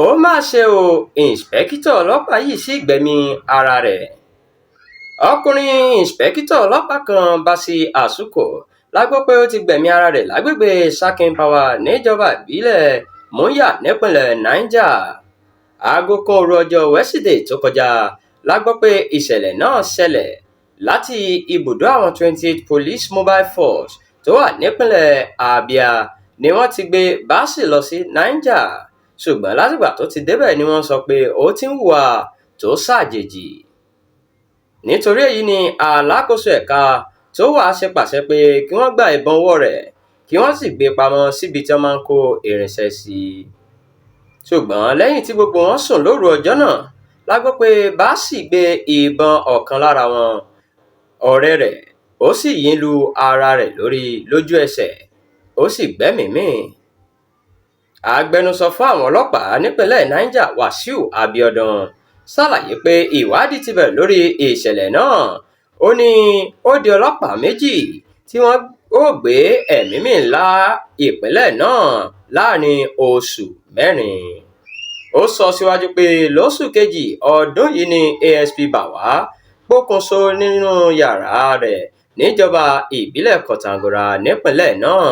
Ó mà ṣe o, ìǹṣìpẹ̀kìtọ́ ọlọ́pàá yìí sì gbẹ̀mí ara rẹ̀. Ọkùnrin ìǹṣìpẹ̀kìtọ́ ọlọ́pàá kan, Bassey Asuquo, la gbọ́ pé ó ti gbẹ̀mí ara rẹ̀ lágbègbè Sakin Power níjọba ìbílẹ̀ Munya nípínlẹ̀ Niger. Aago kan òru ọjọ́ Wẹ́sídẹ̀ẹ́ tó kọjá la gbọ́ pé ìṣẹ̀lẹ̀ náà ṣẹlẹ̀ láti ibùdó àwọn 28 Police Mobile Force tó wà nípìnlẹ̀ Abia ni wọ́n ti gbé Bassey lọ sí Niger, ṣùgbọ́n látìgbà tó ti débẹ̀ ni wọ́n sọ pé ó ti ń hùwà tó ṣàjèjì. Nítorí èyí ni alákòóso ẹ̀ka tó wà ṣe pàṣẹ pé kí wọ́n gba ìbọn ọwọ́ rẹ̀ kí wọ́n sì gbé e pamọ́ síbi tí wọ́n máa ń kó irinṣẹ́ sí. Ṣùgbọ́n lẹ́yìn tí gbogbo wọn sùn lóru ọjọ́ náà la gbọ́ pé Bassey gbé ìbọn ọ̀kan lára àwọn ọ̀rẹ́ rẹ̀, ó sì yìn lu ara rẹ̀ lórí lójú ẹsẹ̀, ó sì gbẹ́mìí mì. Agbẹnusọ fún àwọn ọlọ́pàá nípìnlẹ̀ Niger, Wàsíù Abiodun, ṣàlàyé pé ìwádìí ti bẹ̀rẹ̀ lórí ìṣẹ̀lẹ̀ náà. Ó ní ó di ọlọ́pàá méjì tí wọ́n ó gbé ẹ̀mí mì ìpínlẹ̀ náà láàrin oṣù mẹ́rin. Ó sọ síwájú pé lóṣù kejì ọdún yìí ni ASP Báwá pokùnso nínú yàrá rẹ̀ níjọba ìbílẹ̀ Kọ̀tàngóra nípìnlẹ̀ náà.